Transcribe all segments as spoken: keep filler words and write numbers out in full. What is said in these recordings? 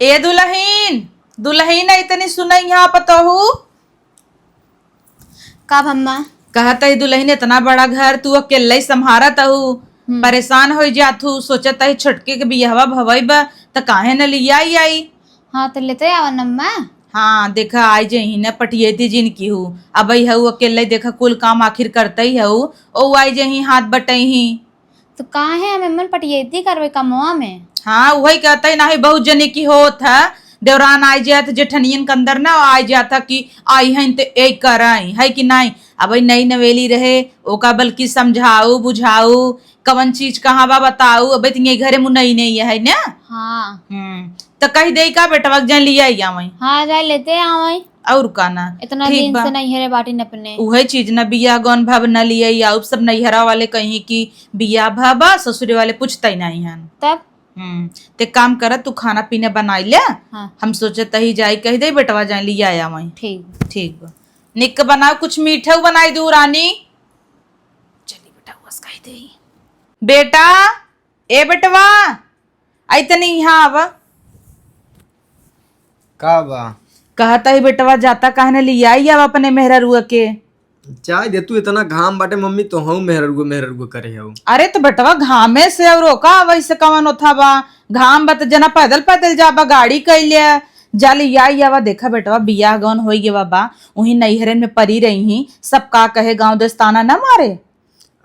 ए दुलहिन, दुलहिन, अइतनी सुनइ यहाँ पतोहू। का भम्मा? कहत ही दुलहिन, इतना बड़ा घर तू अकेले ही संभारत हू, हम्म। परेशान होइ जात हू, सोचत ही छोटके के बियाहवा भवई बा, त काहे न लियाई आई? हाँ, त लेते आवा न अम्मा। हाँ, देखा, आई जइहीं न पटियती जिन किहू, अबइ हऊ अकेले, देखा, कुल काम आखिर करतइ हऊ, ओ आई जइहीं हाथ बटइहीं। तो काहे हमें मन पटियती करबे कमवा में? हाँ, उहइ कहतइ नाहीं, बहुत जने की होत ह, देवरान आइ जात, जेठनियन के अंदर ना आइ जात ह कि आई हइन त ए करइ, हइ कि नाहीं? अबइ नई नवेली रहे, ओका बल्कि समझाऊ, बुझाऊ, कवन चीज कहाँ बा बताऊ, अबइ त ये घरे मुनई नहीं है ना? हाँ। हम्म, त कहि देइ का बेटवा के जाए लियाइ आवइ? हाँ, जाए लेते आवइ। अउर का ना? इतना ठीक दिन बा। से नैहरे बाटिन अपने। उहइ चीज ना, बियाह गौन भव न लियाई आउब, सब नैहरा वाले कहीं कि बियाह भवा, ससुरे वाले पूछतइ नाहीं हन। तब? हम्म, ते काम कर, तू खाना पीना बनाइ ले। हाँ। हम सोचत ही जाई कहि देइ बेटवा जाए लियाइ आवइ। ठीक। ठीक बा। निक बनाउ, कुछ मीठा बनाइ दू रानी। चली बेटा, बस कहि देइ। बेटा, ए बेटवा, अइतनी यहाँ आवा। का बा? कहत ही बेटवा, जाता काहे न लियाइ आवा अपने मेहररुआ के। जाए दे तू, इतना घाम बाटे मम्मी, तोहउ मेहररुआ मेहररुआ करे हउ। अरे त बेटवा, घामे से अउर ओका वइसे कवन ओथा बा? घाम बा त जना पैदल पैदल जाबा, गाड़ी कइले। जा लियाइ आवा। देखा बेटवा, बियाह गौन होइ गवा बा, उहीं नैहरे में परी रही ही, सब का कहे, गाँव देस्ताना न मारे।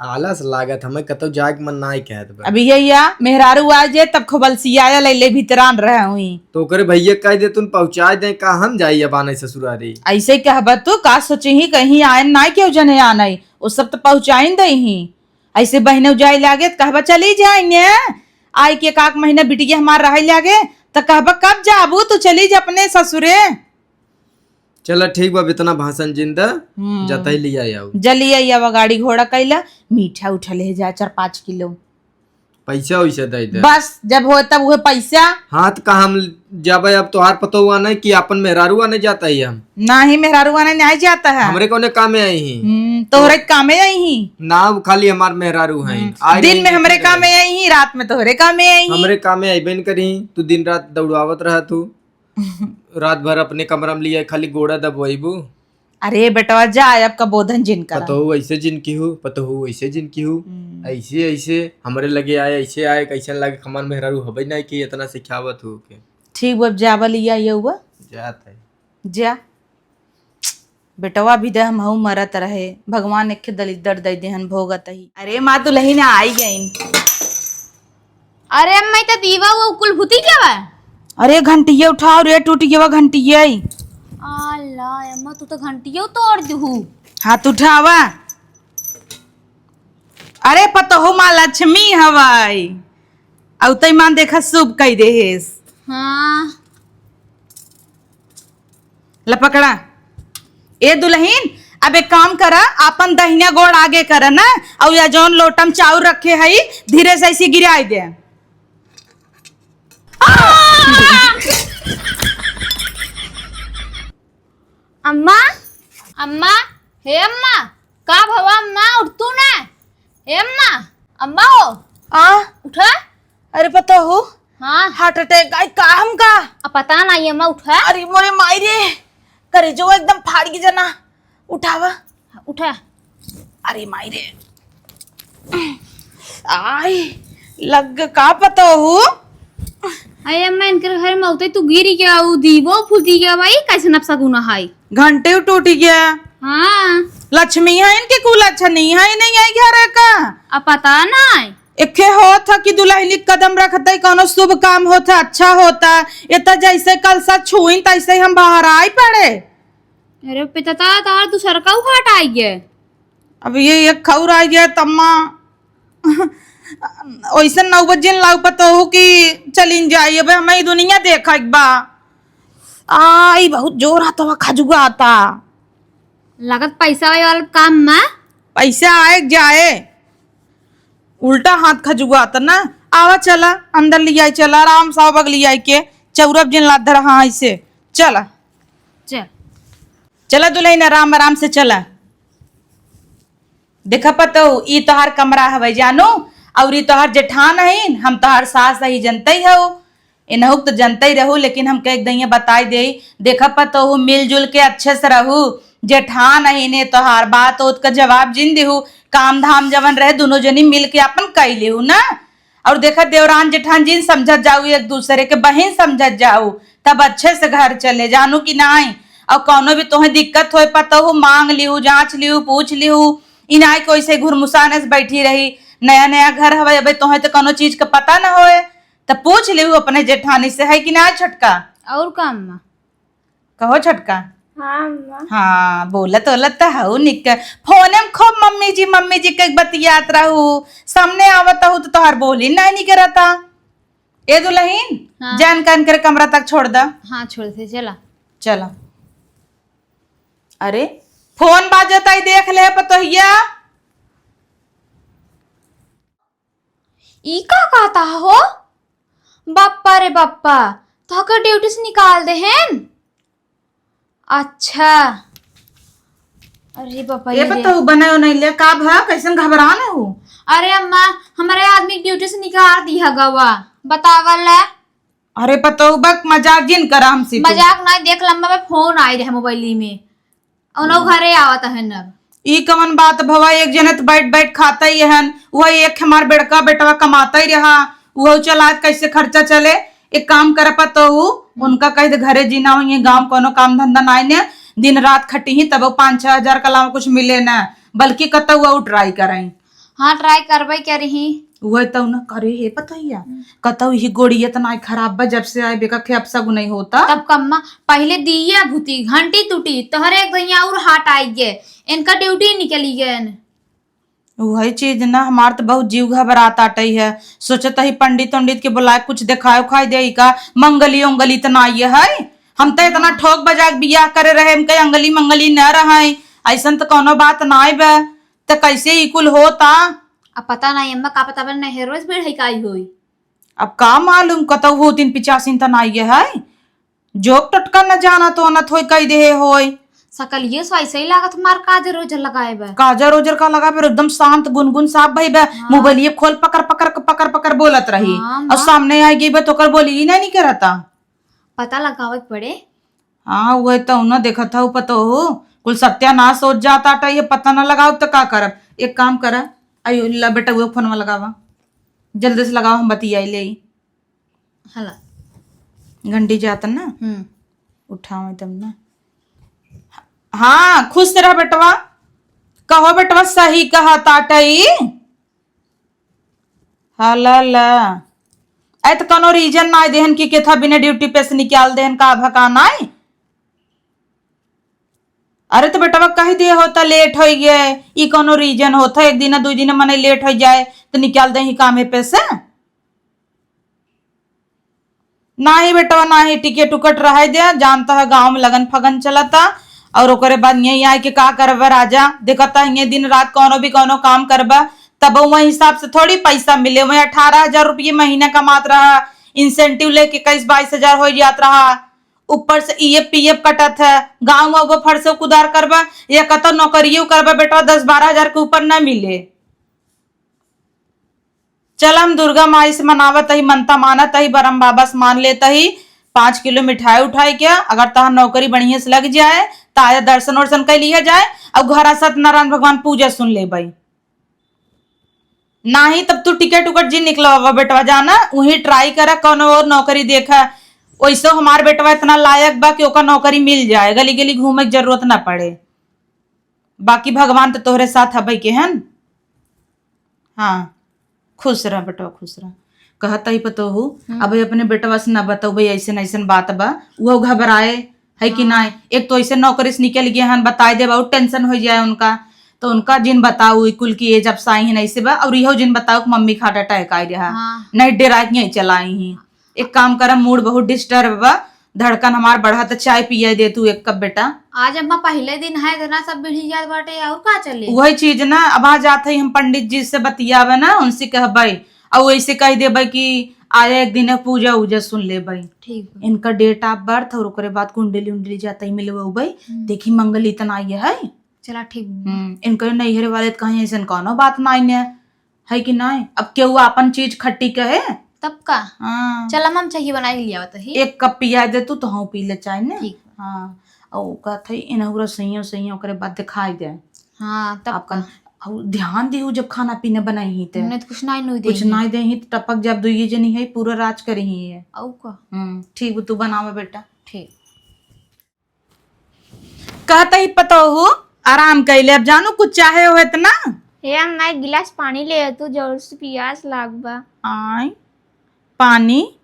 आलस लागत, हमें कतौ जाए के मन नाहीं कहत बा। अभी यही या, मेहरारू आ जाए तब खूब अलसियाया लैले भीतरान रहे हुई। तो ओकरे भैया कहि दे तुन पहुँचाइ दें, का हम जाई अब आने ससुरारी? अइसे कहबा तू, का सोचिहीं कहीं आएन नाहीं केहू जने आनइ, ओ सब त पहुँचाइन देइहीं। अइसे बहिनउ जाइ लागे त कहबा चली जाइने, आइ के एक आक महीना बिटिया हमार रहइ लागे त कहबा कब जाबू तू, चली जा अपने ससुरे। चला ठीक बा, अब इतना भाषण जिन द, हम्म। जाता ही लियाइ आउ। जा लियाइ आवा, गाड़ी घोड़ा कइला, मीठा उठा ले जा चार पाँच किलो। पैसा वैसा दइ दे। बस, जब होए तब उहे पैसा। हाँ, त का हम जाबे अब तोहार पतोहू आने कि आपन मेहरारू आने जाता ही हम? नाहीं, मेहरारू आने नाहीं जाता है। हमरे कौने कामे आई ही? हम्म, तोहरे कामे आई ही। ना, उ खाली हमार मेहरारू हैं। हम्म, दिन में हमरे कामे आई ही, रात में तोहरे कामे आई ही। हमरे कामे अइबे न करी, तू दिन रात दौड़ावत रहा तू। रात भर अपने कमरा में लिया खाली गोड़ा दबवइबू। अरे बेटवा जा, अब का बोधन जिन करा। पतोहू ऐसे जिन किहू, पतोहू ऐसे जिन किहू। हम्म। ऐसे, ऐसे हमरे लगे आए, ऐसे आए, कैसन लागे, हमार मेहरारू हबे ना कि इतना सिखावत हो के। ठीक बा, अब जावा लिया ये हुआ। जात है। जा। बेटवा भी दे हमहू मरत रहे, भगवान एक दलिद्दर दइ देहन भोगत ही। अरे माँ दुलहिन आई गइन। अरे अम्मा, ई त दीवा वो कुल भूती क्या बा? अरे घंटिया उठाओ रे, टूट गया घंटिया। आला अम्मा, तू तो घंटिया तोड़ दुहू। हाथ उठावा। अरे पतोहू माँ लक्ष्मी हवाई। अउतई मान देखा शुभ कई देहेस। हाँ। ला पकड़ा। ए दुलहिन, अब एक काम करा, आपन दहिना गोड़ आगे करा ना, अउर या जौन लोटम चाउर रखे हई, धीरे से ऐसे गिराई दे। अम्मा, अम्मा, हे अम्मा, का भवा अम्मा, उठ तू ना। हे अम्मा, अम्मा हो। आ? उठा। अरे पतोहू। हाँ। Heart attack आई का हमका? अब पता नाहीं अम्मा, उठा। अरे मोरे माई रे, करेजो एकदम फाड़ के जना। उठावा। उठा। अरे माई रे, आई लग का पतोहू। अरे अम्मा, इनकर घर में उतई तू गिरी गया, उ दीवो फूटी गया भाई, कैसे नपसा गुना है? घंटे टूटी गया। हाँ। लक्ष्मी है इनके कुल अच्छा नहीं है, नहीं आई घर का। अब पता नाहीं। एके होत ह कि दुलहिनी कदम रखते कौनो शुभ काम होत ह, अच्छा होत ह। ये त जैसे कलसा छुइन तैसे ही हम बाहर आई पड़े। अरे पिता, तार दूसर का उघाट आई गया। अब ये एक खौर आई गया तम्मा। ओइसन नौबत जिन लाउ पतोहू कि चलिन जाई, अब हमें ई दुनिया देखा एक बा। आई बहुत जोर हाथवा खजुआ आता। लागत पैसा वाला काम में। पैसा आए जाए, उल्टा हाथ खजुआत ना। आवा चला, अंदर लियाई चला, आराम से आवा बगलियाई के, चौरब जिन लात धरा, हाँ, ऐसे। चला। चल। चला दुलहिन, आराम, आराम से चला। देखा पतोहू, ई तोहार कमरा हवे जानू, अउर ई तोहार जेठान हईन, हम तोहार सास हई, जनतई हऊ। एनहू के तो जनते ही रहू, लेकिन हमके एक दइया बताई देई। देखा पतोहू, मिलजुल के अच्छे से रहू। जेठान अहिने तोहार, बात ओत का जवाब जिन दिहू। काम धाम जवन रहे, दुनो जनी मिल के आपन कई लेहू ना। और देखा, देवरान जेठान जिन समझत जाऊ, एक दूसरे के बहिन समझत जाऊ, तब अच्छे से घर चले, जानू कि नाई। और कौनो भी तोहे दिक्कत होए पतोहू, मांग लिहू, जांच लिहू, पूछ लिहू। ई नाई कि ओइसे घुरमुसाने से बैठी रही। नया नया घर हवे, अबे तोहे तो कौनो चीज का पता न होए, त पूछ लिहू अपने जेठानी से, है कि ना छोटका? और का अम्मा? कहो छोटका। हाँ अम्मा। हाँ, बोलत बोलत त हऊ निक। फोने में खूब मम्मी जी, मम्मी जी के बतियात रहू, सामने आवत हऊ त तोहार बोली नहीं निकरता। ए दुलहिन, हाँ। जान कान करे कमरा तक छोड़ द। हाँ, छोड़ दे, चला। चला। अरे, फोन बाजत आई, देख ले पतोहिया। ई का कहता हो? बप्पा रे बप्पा, तोहके ड्यूटी से निकाल देहेन? अच्छा। अरे बापा, ए ये रे। पतोहू, बने हो नहीं ले, का भा, कैसन घबरान हो? अरे अम्मा, हमारे आदमी के ड्यूटी से निकाल दिया गवा, बतावल है। अरे पतोहू, बक मजाक जिन करा हमसे तू। मजाक ना, देख लम्बा में फोन आई रहे मोबाइल में, उन्हों घरे आवत है न। ई कवन बात भवा, एक जने त बैठ बैठ खाता ही हन, वही एक हमार बड़का बेटवा कमाता ही रहा, वह चला कैसे खर्चा चले। एक काम कर पतोहू, हम्म। उनका कह दे घरे जीना हुई, गाँव कोनो काम धंधा नाई ने, दिन रात खटी ही तब पाँच छह हजार के अलावा कुछ मिले न, बल्कि कतौ वो ट्राई कराई। हाँ, ट्राई करबे करी ही। वह तो न करे हे पतोहिया, हम्म। कतौ ही गोड़िया त नाई खराब बा, जब से आए बेका खे अपसगुन नहीं होता। तब कम्मा पहले दिया भूती, घंटी टूटी, तोहरे एक भैया और हाट आई गए, इनका ड्यूटी निकली गए। वही चीज ना, हमार त बहुत जीव घबरात आटई है। सोचत ही पंडित उंडित के बुलाए, कुछ देखाए उखाए देई का, मंगली उंगली त नाई है। हम त इतना ठोक बजा के बियाह करे रहे, हमके अंगली मंगली न रहे, ऐसन त कौनो बात नाई बा। त कैसे ई कुल होता? अब पता नाई अम्मा, का पता बन नहरोज बेढ़ई काई होई। अब का मालूम, कतौ होतिन पिचासिन त नाई है। जोक टटका न जानत ओनत होई, कई देहे होई। सकलिए से ऐसे ही लागत, मार काजर ओजर लगाए बा। काजर ओजर का लगाए बा, एकदम शांत गुनगुन साफ भई बा। हाँ। मोबाइलिए खोल पकड़, पकड़, पकड़, पकड़ बोलत रही। हाँ, और माँ। सामने आई गई बा तो ओकर बोली ही नहीं निकरता। पता लगावे के पड़े। हाँ, वह तो न देखत हऊ पतोहू, कुल सत्यानाश हो जाता टा, ये पता न लगाओ तो का करब? एक काम कर, आयो ला बेटा, वो फोनवा लगावा, जल्दी से लगाओ, हम बतियाई ले। हला। घंटी जात ना? हम्म। उठावे तब ना। हाँ, खुश रह बेटवा। कहो बेटवा, सही कहा ताटई। हला ला। ऐ त कौनो रीजन नाई देहन कि केथा बिना ड्यूटी पे से निकाल देहन, का भका नाई? अरे त बेटवा कह दिए होता लेट होई गए, ई कौनो रीजन होता? एक दिन दुई दिन मने लेट हो जाए त निकाल देही कामे पे से। नाही बेटवा, नाही, टिकट उकट रहे दे, जानता है गाँव में लगन फगन चलता, और ओकरे बाद यहीं आए के का करबा राजा, देखता है ये दिन रात कौनो भी कौनो काम करबा, तब वही हिसाब से थोड़ी पैसा मिले। वही अठारह हजार रुपये महीना कमात रहा, इंसेंटिव लेके इक्कीस बाईस हजार हो जात रहा, ऊपर से ईएफ पीएफ कटत है, गाँव में वो फरसे कुदार करबा या कतो नौकरियों करबा बेटवा, दस बारह हजार के ऊपर न मिले। चल, हम दुर्गा माई से मनावत ही, मनता मानत ही, बरम बाबा से मान लेत ही, पाँच किलो मिठाई उठाई के, अगर तहार नौकरी बढ़िया से लग जाए, त आया दर्शन वर्शन कर लिया जाए, और घरा सत्यनारायण भगवान पूजा सुन लेबई। नाही तब तू टिकट उकट जी निकलवावा बेटवा, जाना वहीं ट्राई करा, कौनो और नौकरी देखा। वैसे हमार बेटवा इतना लायक बा कि ओका नौकरी मिल जाए, गली गली घूमे के जरूरत ना पड़े। बाकी भगवान तो तोहरे साथ हबे के हन। हाँ, खुश रह बेटवा, खुश रह। कहत ही पतोहू, हम्म। अब अपने बेटवा से ना बतौबे, ऐसन ऐसन बात बा, वो घबराए, है कि हाँ। नाय? एक तो ऐसे नौकरी से निकल गए हन, बताए देबा, और टेंशन हो जाए उनका, तो उनका जिन बताऊ, ई कुल की एज अफसाई है, ऐसे बा, और इहो जिन बताऊ कि मम्मी का हार्ट अटैक आए रहा, हाँ। नहीं डेरा के यहीं चलाई ही। एक काम करा, मूड बहुत डिस्टर्ब बा, धड़कन हमार बढ़त, चाय पिया दे तू एक कप बेटा। आज अम्मा पहले दिन है, इतना सब बिढ़ी जात बाटे, और का चले? वही चीज ना, अब आ जात है, हम पंडित जी से बतियाबे ना, उनसे कहबे, और वैसे कह देबे कि आया एक दिन पूजा उजा सुन लेबे। ठीक बा। इनका डेट ऑफ बर्थ और ओकरे बाद कुंडली उंडली जाता ही मिलवाबे, हम्म। देखी मंगल इतना ये है। चला ठीक बा। हम्म, इनके नैहरे वाले त कहीं ऐसन कौनो बात नाई ने। है कि नाय? अब केहू आपन चीज खट्टी कहे, तब का? हाँ। चल, हम, हम चाही बनाई लिया तो ही। एक कप पिया दे तू, तो हम पी ले चाय ने। ठीक। हाँ। और कहत है, इनहु रसोइयों, सैयों ओकरे बाद दिखाई दे। हाँ, तब आपन का? और ध्यान दिहु जब खाना पीना बनाई ही ते। नहीं तो कुछ नहीं, नहीं कुछ देही। नहीं देही तो टपक जब दुइये जनी है, पूरा राज करी ही है। और का? हम्म, ठीक, तू बनावे बेटा। ठीक। कहत ही पतोहू, आराम कैले, अब जानू कुछ चाहे हो इतना? हे अम्मा, एक गिलास पानी ले आ तू, जोर से पियास लाग बा। आय, पानी?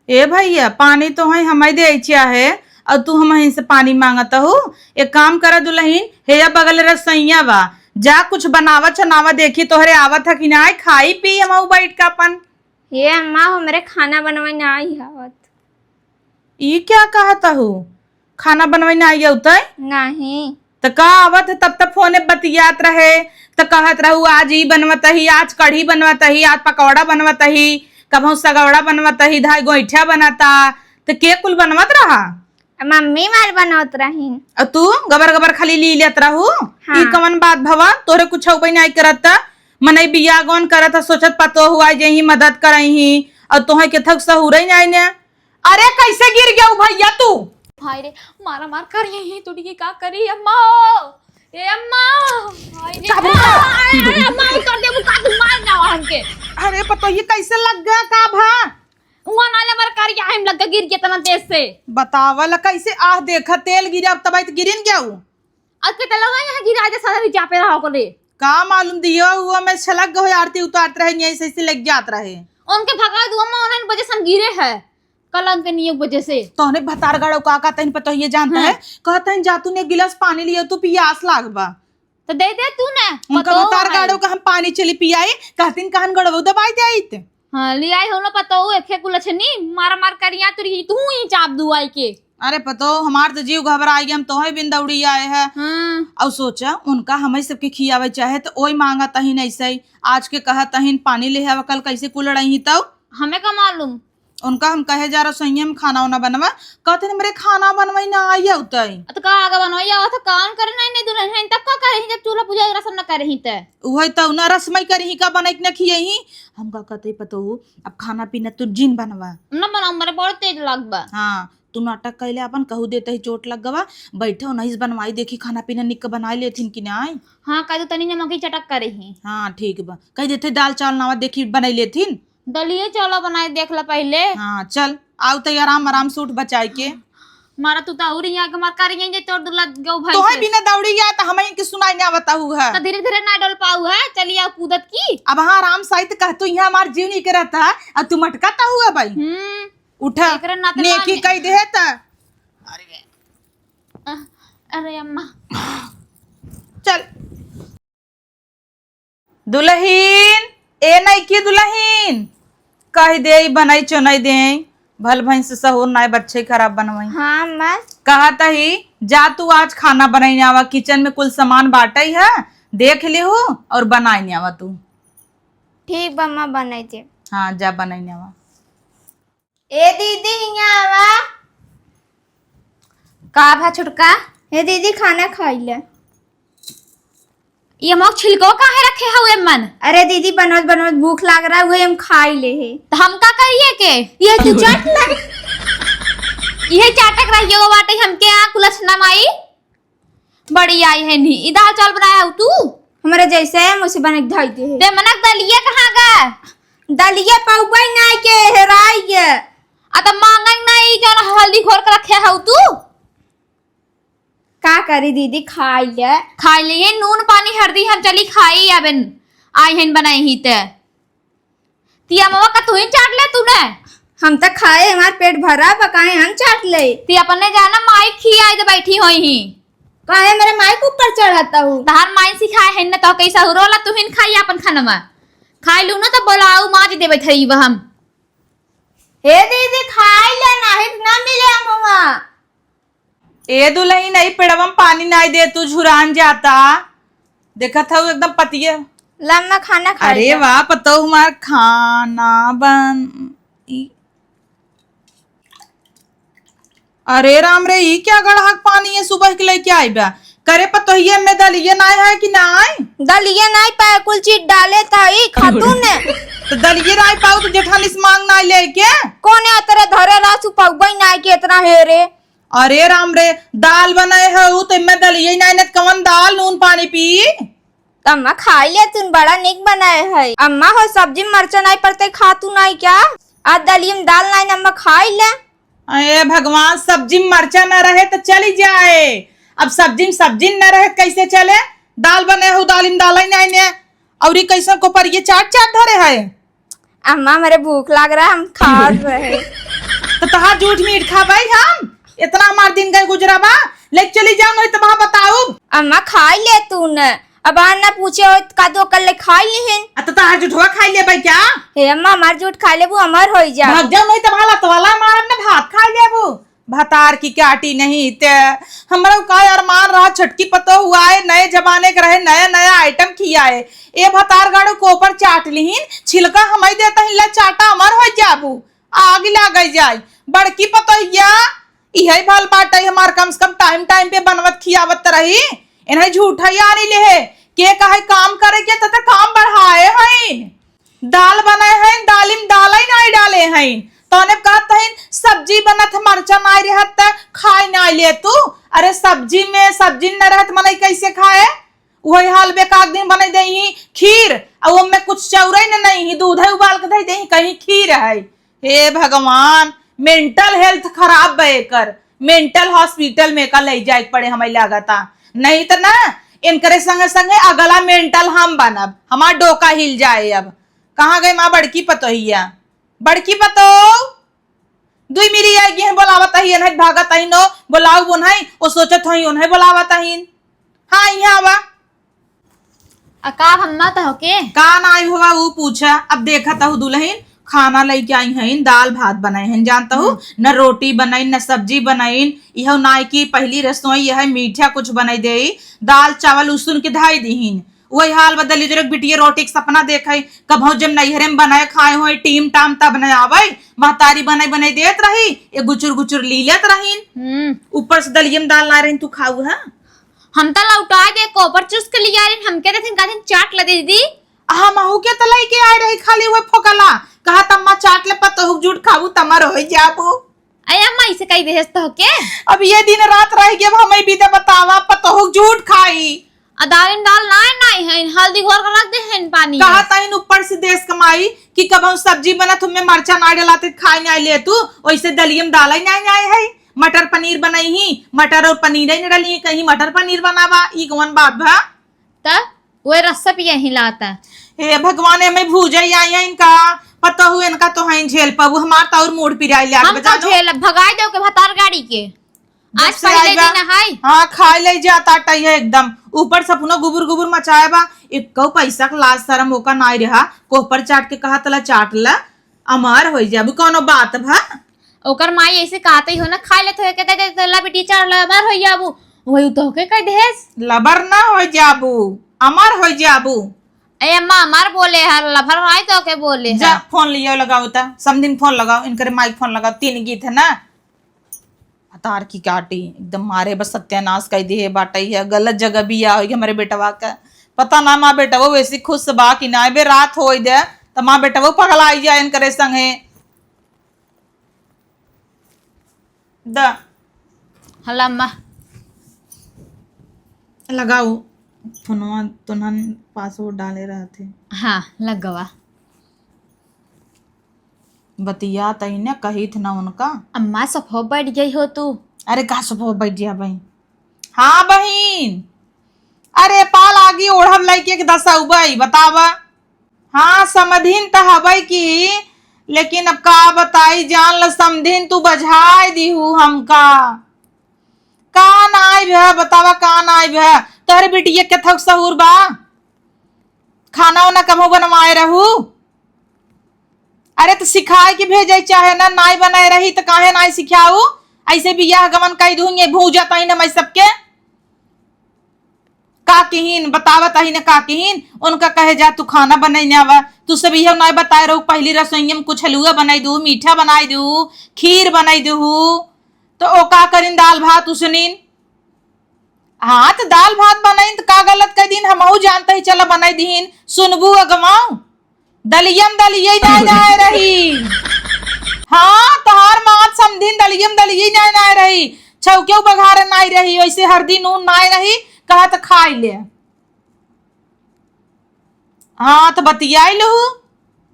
ए भैया, पानी तो है हमें दे चाहे, और तू हमहीं से पानी मांगत हो? एक काम करा दुलहिन, हे या बगल रसोइया बा, जा कुछ बनावा चनावा, देखी तोहरे आवत है कि ना, खाई पी हम बैठ के अपन। हे अम्मा, हमरे खाना बनवाई ना आई आवत। ई क्या कहत हो? खाना बनवाई ना आई आवत है? नहीं। त का आवत है, तब तक फोने बतियात रहे, त कहत रहू, "आज ई बनवत ही, आज कढ़ी बनवत ही, आज पकौड़ा बनवत ही, कबहू सगौड़ा बनवत ही, धाई गोइठा बनता।" त के कुल बनवत रहा? मम्मी मार बनवत रही। अ तू गबर गबर खाली ली लेत रहू? हाँ। ई कवन बात भवा? तोरे कुछ उपाय नहीं करत त? मनई बिया गौन करत ह, सोचत पतोहू आई जही, मदद करही, और तोहे के थक सहूरे नहीं ने। अरे, कैसे गिर गया भैया तू? हाय रे, मारा मार कर यही टूट गई, का करी अम्मा? ए अम्मा, हाय रे। का भा? अरे अम्मा, उतर दे, वो का तू मार ना हमके। अरे पतोहिए, कैसे लग गया का भा? उहाँ नाले मार कर यहाँ हम लग गिर गया तना तेज से। बतावल कैसे, आह देखा तेल गिरा, अब तबाई तो गिरिन गया उ। अब के तलवा यहाँ गिरा दे, सारा भी चापे रहा ओकरे। का मालूम दियो, वो में छलक गए, आरती उतारत रहे, यहीं से, से लग जात रहे। उनके भगा दुआ में उन्हें वजह से हम गिरे हैं। कलंक के नियोग वजह से। तोहने भतार गाड़ो का का तहन पतोहिए जानता हाँ। है? कहत हन, "जा तू ने एक गिलास पानी लियो, तू पियास लाग बा।" तो दे दे तू ने, उनका पतोह भतार है। गाड़ो का हम पानी चली पियाई, कहतिन कहन गड़बो दबाई दे आइत। हाँ, ले आई हो ना पतोह, एखे कुलछनी, मार मार करिया तुरी, तू ही चाप दुआई के। अरे पतोह, हमार तो जीव घबरा गया, हम तोहे बिन दौड़ी आए हैं। हाँ। और सोचा, उनका हमें सबके खियावे चाहे, तो ओई मांगा तहिन ऐसे ही, आज के कहा तहिन पानी ले आवा, कल कैसे कुलड़ही तब? हमें का मालूम? उनका हम कहे जा रहा, "सैया में खाना वाना बनवा।" कहते, "हमरे खाना बनवाई ना आई होतई।" अ, त का आगे बनवाई आवत है, काम करे नहीं, नहीं दुल्हन है, तब का करे ही, जब चूल्हा पूजा वगैरह सब न करे ही त? उहे त, ना रसमई करे ही, का बनाई के न खिए ही? हम का कहते, "पतोहू, अब खाना पीना तू जिन बनवा।" न बनाओ, मेरे बहुत तेज लाग बा। हाँ, तू नाटक कैले अपन कहू देते ही चोट लग गवा, बैठो नहीं बनवाई, देखी खाना पीना निक बनाई लेथिन कि नहीं। हाँ, कह दो तनी नमक ही चटक करे ही। हाँ, ठीक बा, कह देते दाल चावल नावा देखी बनाई लेथिन। दलिए चलो बनाए देख ला पहिले। हाँ, चल, आउ त आराम, आराम से उठ बचाई के। मारा तू त अउरी यहाँ के मार कर यहीं जे तोर दुल्ला गौ भाई तोहे से। बिना दौड़ी या त हमहीं के सुनाई ना बताऊ है। त धीरे धीरे ना डोल पाऊ है, चली आओ कूदत की। अब हाँ आराम से आई त कह तू यहाँ हमार जीव नहीं के रहता है, अब तू मटका ताऊ है भाई। हम्म। उठा, एकरे नाते नेकी माने। कह दे है त। अरे अम्मा। चल। दुलहिन, ए नइकी दुलहिन, कहि देइ बनइ चोनइ देइ, भल भइँस सहूर नाइ बच्छइ खराब बनवइ। हाँ, अम्मा। कहत ही, जा तू आज खाना बनइ आवा, kitchen में कुल सामान बाटइ ह, देख लिहु अउर बनइ आवा तू। ठीक बा, अम्मा, बनइ देब। हाँ, जा बनइ आवा। ए दीदी, हियाँ आवा। का भा छोटका? ए दीदी, खाना खाइ ले। ये मोक छिलको काहे रखे हउ एमन? अरे दीदी, बनवत बनवत भूख लाग रहा है, वही हम खाइ ले है। त हम का करिए के? ये तू चाट ले। इहे चाटक रहिए वो बाटे हमके आ कुलछ ना माई। बड़ी आई है नी। ई दाल चावल बनाया हउ तू? हमरे जैसे है, मुझसे बने के धई दे है। ते मनक दलिया कहाँ गा? दलिया पउबे नाइ के हेराइ गे। आ त मांगइ नाइ, जौन हल्दी घोर के रखे हउ तू? का करी दीदी, खाइ ले। खाइ ले, ये नून पानी हरदी हम चली खाई, अबे आई हन बनाई ही ते। ती अमवा का तू ही चाट ले तूने। हम त खाए, हमार पेट भरा बा, काहे हम चाट ले। ती अपने जाना माई खियाई दे बैठी होई ही। काहे मेरे माई के ऊपर चढ़ाता हूँ? तहार माई सिखाए है न तो कैसा हुरोला तू हिन खाई अपन खानवा। खाइ लू न तो बोलाऊ माज देवे थई वह हम। हे दीदी खाइ ले, नाही त ना मिले अमवा। ए दुलहिन, ई पेड़वा में पानी नाई दे, तू झुरान जाता। देखत हऊ एकदम पतिया। लम्मा खाना खाई अरे ले। वाह, पतोह हमार खाना बन, ई, अरे राम रे, ई क्या गड़हक पानी है सुबह के लेके आई बा? करे पतोहिए में दलिए नाई है कि नाई? दलिए नाई पाए, कुल चीज डाले था, ई खातू ने। तो दलिये नाई पाऊ तो जेठानी से मांग नाई लेके। कौन है तेरे धरे रहा सुपौबई नाई के इतना है रे? अरे राम रे, दाल बनाए है उ तो इनमें दलिये नाई न कवन दाल नून पानी पी। अम्मा खाई ले, तून बड़ा निक बनाए है। अम्मा हो सब्जी में मरचा नाई पड़ते खा तू नाई क्या? आज दलिये में दाल नाई न अम्मा खाई ले। अरे भगवान, सब्जी में मरचा न रहे तो चली जाए। अब सब्जी में सब्जी न रहे तो कैसे चले? दाल बने हो, दाल में दाल ही नहीं ने। और ये कैसन कोपरिये चाट चाट धरे है? अम्मा, मेरे भूख लाग रहा है, हम खात रहे। तो तहार जूठ मीठ खा भाई हम? इतना हमार दिन गए गुजरा बा, ले चली जाओ, नहीं तो वहाँ बताऊ। अम्मा, खाई ले तू न। अब आन ना पूछे हो, का दो कल ले खाई लिहिन। आ, तो तहार जुठवा खाई लेबै क्या? हे अम्मा, हमार जूठ खाई लेबू, अमर होई जा। भाग जाओ, नहीं तो भाला तो वाला मारब ने, भात खाई लेबू। भतार की काटी नहीं ते। हमरा का अरमान रहा, छोटकी पतोह हुआ है, नए जमाने के रहे, नया नया आइटम खिया है। ए भतार गाड़ू कोपर चाट लिहिन, छिलका हमई देता ही, ला चाटा, अमर हो जाबू। आग लागे जाए। बड़की पतोहिया, इहे भल बाटे हमार, कम से कम टाइम टाइम पे बनवत खियावत रही। इन्हें झूठा यारी ले है, के कहे काम करे के, त, त काम बढ़ाए हईन। दाल बनाए हईन, दालिम दाल ही नहीं डाले हईन। तौने कहत हईन, सब्जी बनत है, मरचा नाई रहत त खाए नाई ले तू। अरे सब्जी में सब्जी न रहत मनई कैसे खाए? वही हाल बे, काग दिन बनाई देही खीर, और ओमे कुछ चौरे न नहीं, दूध है उबाल के दे देही, कहीं खीर है। हे भगवान, मेंटल हेल्थ खराब बा एकर, मेंटल हॉस्पिटल में का ले जाए के पड़े हमें लागता, नहीं तो ना इनकरे संगे संगे अगला मेंटल हम बनब, हमार डोका हिल जाए। अब कहाँ गए माँ बड़की पतोहिया? बड़की पतोह, दुई मिरी आई गिहन बोलावत अही, एनहै भागत अही नो, बोलाऊ बोन्हई, ओ सोचत होई ओन्है बोलावत अही। हाँ, यहाँ आवा। आ का अम्मा तोहके? का नाई हुआ ऊ पूछा। अब देखत हूँ दुल्हन खाना लइके आई हईन, दाल भात बनाए हईन, जानत हूँ हम्म। न रोटी बनाइन, न सब्जी बनाइन, इहो नाई की पहली रसोई यह मीठा कुछ बनाई देई, दाल चावल उसुन के धाई दीहिन। वही हाल बदली जो बिटिया रोटी के सपना देखे, कभौ जब नैहरे में बनाए खाए होए, टीम टाम तब न आवे, महतारी बनाई बनाई देत रही, ये गुचुर गुचुर लीलत रहीन। हम्म। ऊपर से दलिये में दाल ना रहीन, तू खाऊ है? हम त लौटा दे, कोपर चुस के लिया रहीन, हमके देथिन, कहथिन, "चाट ले दीदी।" आ हमहू के त लइके आए रही, खाली वह फोकला, कहा, "तम्मा चाट ले, पतोहू के जूठ खाबू, तमर हो जाबू।" अरे अम्मा, इसे कही देहस तोहके? अब ये दिन रात रह गए, अब हमें भी दे बतावा, पतोहू के जूठ खाई। आ दाल में दाल नाय, नाय है, हल्दी घोर के रख दे है पानी कहा में। तहिन ऊपर से देश कमाई कि कब हम सब्जी बनत, हमें मरचा नाय डलाते, खाए नाय ले तू, वैसे दलिये में दाल ही नाय, नाय है। मटर पनीर बनाई ही, मटर और पनीर ही न डली, कहीं मटर पनीर बनावा, ई कौन बात भा? त ओए रस्सा पिया ही लाता। हे भगवान, एमे भूजे आई है इनका, पता हो इनका तो है झेल पाबू, हमार तो और मूड पिराई लाग हम बजा का दो। झेल, भगाई दो के भतार गाड़ी के। जब आज से पहले आई बा, दिन है। हाँ, खाए ले जाता टाई है एकदम। ऊपर से अपनो गुबुर गुबुर मचाए बा, एको पैसा के लाज शरम ओका नाई रहा, कोहपर चाट के कहा तला चाट ला। अमर होई जाबू, कौनो बात भा? ओकर माई ऐसे कहते ही हो ना, खा लेत हो, कहते, "दे, दे, ला बेटी, चार ला, अमर होई जाबू।" वही तोहके कह देस। लबर ना होई जाबू, अमर होई जाबू। ए अम्मा, अमर बोले हर, लभर भाई तोहके बोले जा, हर। फोन लियो, लगाओ ता, समधिन फोन लगाओ, इनकरे माई फोन लगाओ, तीन गीत है ना। भतार की काटी, एकदम मारे बस सत्यानाश कई दिहे बाटई है, गलत जगह बियाह होई हमरे बेटवा के। पता ना माँ बेटवा वैसी खुश बा कि ना, बे रात होई दे, त माँ बेटवा पगलाई जाए इनकरे संगे। द। हला अम्मा। लगाओ, फोनवा तोनन पासवर्ड डाले रहत है। हाँ, लगवा। बतिया तई ने कहित ना उनका। अम्मा, सफो बैठ गई हो तू। अरे, का सफो बैठ गया बहिन? हाँ बहिन, अरे, पाल आगी ओढ़ब लइके के दसा उबई, बतावा। हाँ, समधिन त हबई की, लेकिन अब का बताई, जान ल समधिन, तू बझाई दिहू हमका। का नाई भे, बतावा, का नाई भे? तोहरे बिटिया के थक सहूर बा? खाना उना कमो बनवाए रहू? अरे, त सिखाए के भेजे चाहे ना, नाई बनाए रही, त काहे नाई सिखाऊ? ऐसे बियाह गमन कई दूँ, ये भूजा तई न मैं सबके। का किहिन, बतावत अही न का किहिन, उनका कहे जा, "तू खाना बनई न आवा, तू सब इहो नाय बताए रहू, पहली रसोइया में कुछ हलुआ बनाई दू, मीठा बनाई दू, खीर बनाई दू।" तो ओ का करिन, दाल भात उसनिन। हाँ, तो दाल भात बनाइन, तो का गलत कह दीन, हमहू जानते ही, चला बनाई दीन, सुनबू अगमाऊ। दलियम दलिये नाय नाय रही। हाँ, तोहार मात समधिन दलियम दलिये नाय नाय रही। छौकेउ बघारे नाय रही, वैसे हरदी नून नाय रही, कहत खाइ ले। हाँ, त बतियाइ लहू।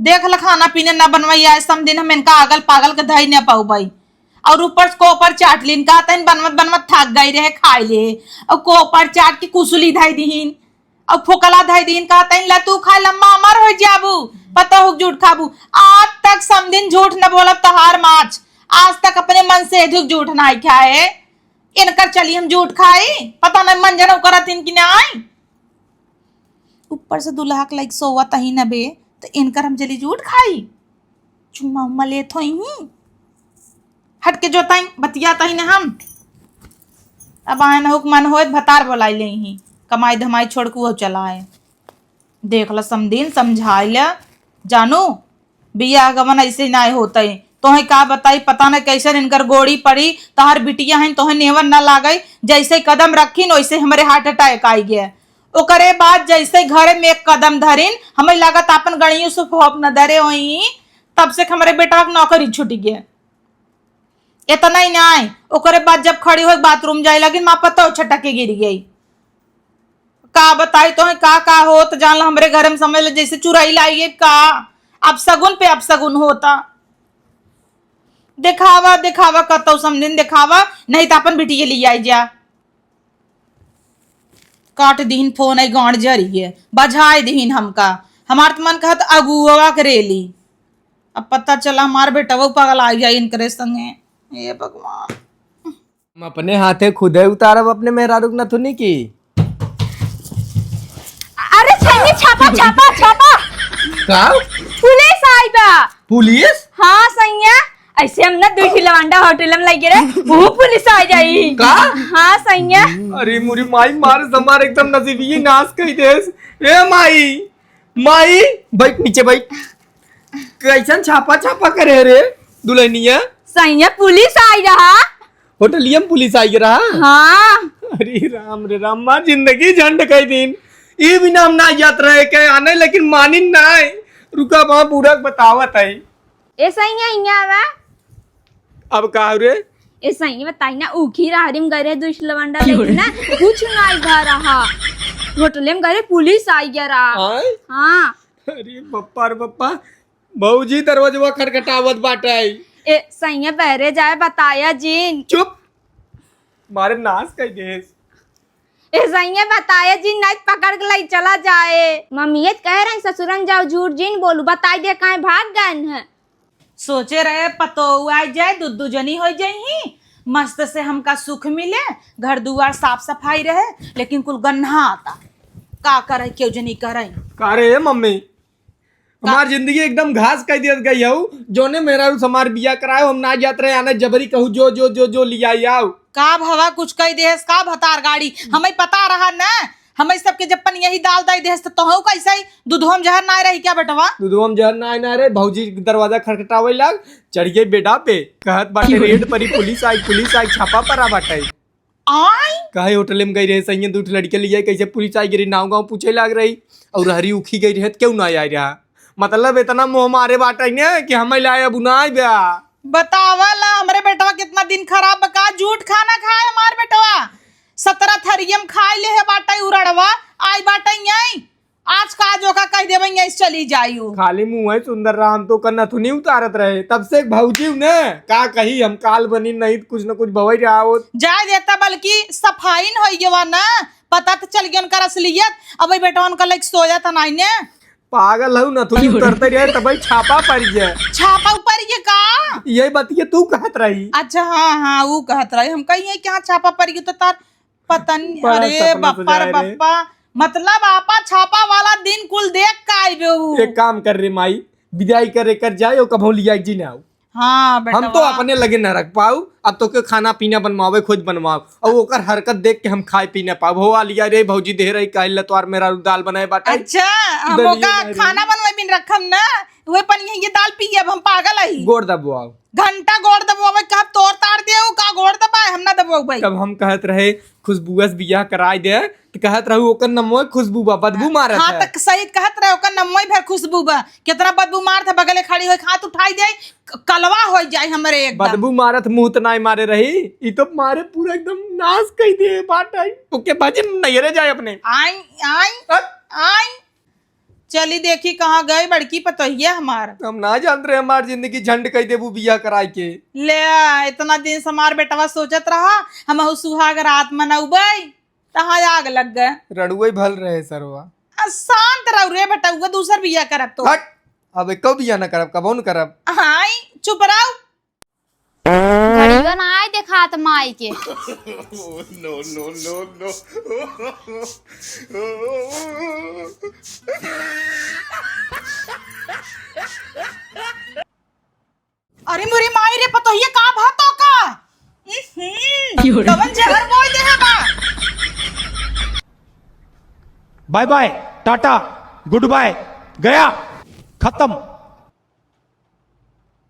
देख ल, खाना पीना न बनवाई, आज समधिन हम इनका अगल पागल के धइ न पउबइ। अउर ऊपर से कोपर चाट लीन, कहतइन बनवत बनवत थक गइ रहे, खाइ ले। अउर कोपर चाट के कुसुली धइ दिहिन। अब फोकला धइ दीन, कहतइन, "ला तू खा, लम्मा अमर होइ जाबू, पतोहू क जूठ खाबू।" आज तक समधिन जूठ न बोलब तहार माछ, आज तक अपने मन से एधुक जूठ नाहीं खाए। इनकर चली हम जूठ खाई, पता नहीं मंजन करत हिन कि नाहीं। ऊपर से दुल्हा के लाइक सोवत ही न बे, त इनकर हम चली जूठ खाई। चुम्मा उम्मा लेत होइहीं। हट के जो तई बतियात ही न हम। अब आए न हुक मन होए, भतार बोलाई लेइहीं। कमाई धमाई छोड़ के वो चला आए। देख ल समधिन, समझाइ ल। जानू, बियाह गवन ऐसे नाय होतइ। तोहे का बताई, पता न कैसन इनकर गोड़ी पड़ी। तहार बिटिया हइन, तोहे नेवन न लागइ। जैसे कदम रखिन, वैसे हमरे heart attack आइ गया। ओकरे बाद जैसे घर में एक कदम धरिन, हमें लागत आपन गणियों से फोप न धरे होई, तब से हमरे बेटा के नौकरी छूट गया। इतना ही नाय, ओकरे बाद जब खड़ी होई बाथरूम जाए लगिन, माँ पतोह छटक के गिर गई। का बताई तोहे, का का होत, जान ला हमरे घर में समझ ले जैसे चुराई लाई है का। अपसगुन पे अपसगुन होता। देखावा, देखावा, कतौ समधिन देखावा, नहीं त अपन बिटिया लियाइ जा। काट दिहिन फोन, आई गांड जरिए, बझाइ दिहिन हमका। हमार त मन कहत अगुआ के रेली। अब पता चला हमार बेटवा पगलाइ जाई इनकरे संगे। हे भगवान। हम अपने हाथे खुदे उतारब अपने मेहरारू के नथुनी की। अरे सैया, छापा, छापा, छापा। का? पुलिस आई बा। पुलिस? हाँ सैया, ऐसे हम ना दुइ ठे लवंडा होटल में लगे रहे, वो पुलिस आ जाई। का? हाँ सैया। अरे मुरी माई, मार समार एकदम नसीबिये नाश कइ देस। ए माई, माई, बैठ नीचे बैठ। कैसन छापा छापा करे रे दुल्हनिया? सैया, पुलिस आई रहा। होटलिया में पुलिस आई रहा? हाँ। अरे राम रे राम, मार जिंदगी झंड कइ दिन। ई बिना हम ना जात रहे के आने, लेकिन मानिन नाय। रुका, वहाँ बूढ़ा के बतावत है। ए सैया, इहाँ आवा। अब का रे? ए सैया, बताई ना, ऊखी रहरी में गए रहे दुष्ट लवंडा लेकिन ना, कुछ नाय भा रहा। होटले में गए रहे, पुलिस आई गया रहा। आय? हाँ। अरे बप्पा रे बप्पा, भौजी दरवाजवा खटखटावत बाटे। ए सैया, बहरे जाए बताया जिन। चुप, मारे नाश कइ देस। ए सैया, बताया जिन, नहीं पकड़ के लइ चला जाए। मम्मी ये कह रही ससुरन जाओ, झूठ जिन बोलू, बताई दे काहे भाग गए हैं। सोचे रहे पतोहू आइ जाए, दू दू जनी होइ जाइहीं, मस्त से हमका सुख मिले, घर दुआर साफ सफाई रहे, लेकिन कुल गन्हाता। का करे, केहू जनी करे। का रे मम्मी, का? हमार जिंदगी एकदम घास कइ दियत गई हऊ। जौने मेहरारू से हमार बियाह कराए, हम ना जात रहे, आने जबरी कहू, "जो, जो, जो, जो, लियाइ आउ।" का भवा कुछ कइ देस का भतार गाड़ी? हमें पता रहा ना, हमें सबके जब पनिया ही डाल दइ देस, त तोहू कैसे ही दूधवा में जहर ना रही क्या बेटवा? दूधवा में जहर ना, ना रे, भौजी दरवाजा खटखटावे लाग, चढ़ गई बेडा पे, कहत बाटे, "रेड परी, पुलिस आई, पुलिस आई, छापा परा बाटे।" आय? काहे होटल में गई रहे, सैया दू ठे लड़के लिए, कैसे पुलिस आई गिरी, नाव गाँव पूछे लाग रही, और हरी उखी गई रहे, त क्यों ना आई रहा? मतलब इतना मोह मारे बाटे ने कि हमें लाए अब ना आइबा। बतावा ला, हमरे बेटवा कितना दिन खराब बा, का झूठ खाना खाए हमार बेटवा? सतरह थरियम खाए ले है बाटे उरड़वा, आई बाटे यहीं। आज का जो का कह देबे, यहीं से चली जायू। खाली मुँह है सुंदर राम तो का नथुनी उतारत रहे, तब से एक भौजी ने का कही, हम काल बनी नहीं, कुछ न कुछ भवई रहा होत। जाए देता, बल्कि सफाइन होई गवा ना, पता तो चल गया उनकर असलियत। अब वही बेटवन का लेके सोया था नाई ने। पागल हऊ, नथुनी उतरते रहे, तब ही छापा पड़ गया। छापा ऊपर ये का? यही बतिया तू कहत रही। अच्छा, हाँ, हाँ, वो कहत रही। हम कही है कि हाँ, छापा पड़ गया तो तार पता नहीं। बड़ा अरे सपना बप्पा रे सजाए रे। बप्पा, मतलब आपा छापा वाला दिन कुल देख के आइबे हू। एक काम कर रे माई, विदाई करे कर जाए, ओ कभो लिया जी ना आओ। हाँ, हम तो बेटवा। अपने लगे न रख पाऊ, अब तो के खाना पीना बनवावे, खुद बनवाओ, और ओकर हरकत देख के हम खाए पी ना पाऊ। हो आलिया रे भौजी, दे रही काहे लतवार मेरा दाल बनाए बाटे। अच्छा, हम दलिया ओका नहीं रही। खाना बनवाए बिन रखम ना, वही पनिया ये दाल पिए, अब हम पागल हई। गोड़ दबवाओ। घंटा गोड़ दबवावे, कब तोर तार दे, का गोड़ दबाए, हम ना दबवाऊ भाई। तब हम कहत रहे, खुशबुआ से बियाह कराई दे, त कहत रहू ओकर नमवे खुशबू बा, बदबू मारत हाँ, है। त सही कहत रहे, ओकर नमवे भर खुशबू बा। केतना बदबू मारत है, बगले खड़ी होई, हाथ उठाई दे, क-, कलवा हो जाए हमरे एकदम। बदबू मारत मुँह त नाई मारे रही, ई तो मारे पूरा एकदम नाश कई दे बाटे। ओके बाजी नैहरे जाए अपने। आई, आई, हट। आई। चली देखी कहाँ गई बड़की पतोहिया हमार। हम ना जानत रहे हमार जिंदगी झंड कई देबू बियाह कराई के। ले, इतना दिन से हमार बेटवा सोचत रहा, हमहू सुहाग रात मनउबई, तहाँ आग लग गए। रड़ुए भल रहे सरवा। आ, शांत रहो रे बेटउआ, दूसर बियाह करब तो। हट, अब एको बियाह न करब, कबो न करब। हाय, चुप रहो। घड़िया ना आए देखात माई के। No, no, no, no। अरे मोरी माई रे, पतोहिया का भा तो का? इहिं, कवन जहर बोई दे है बा? Bye bye, tata, good bye, गया, खत्म।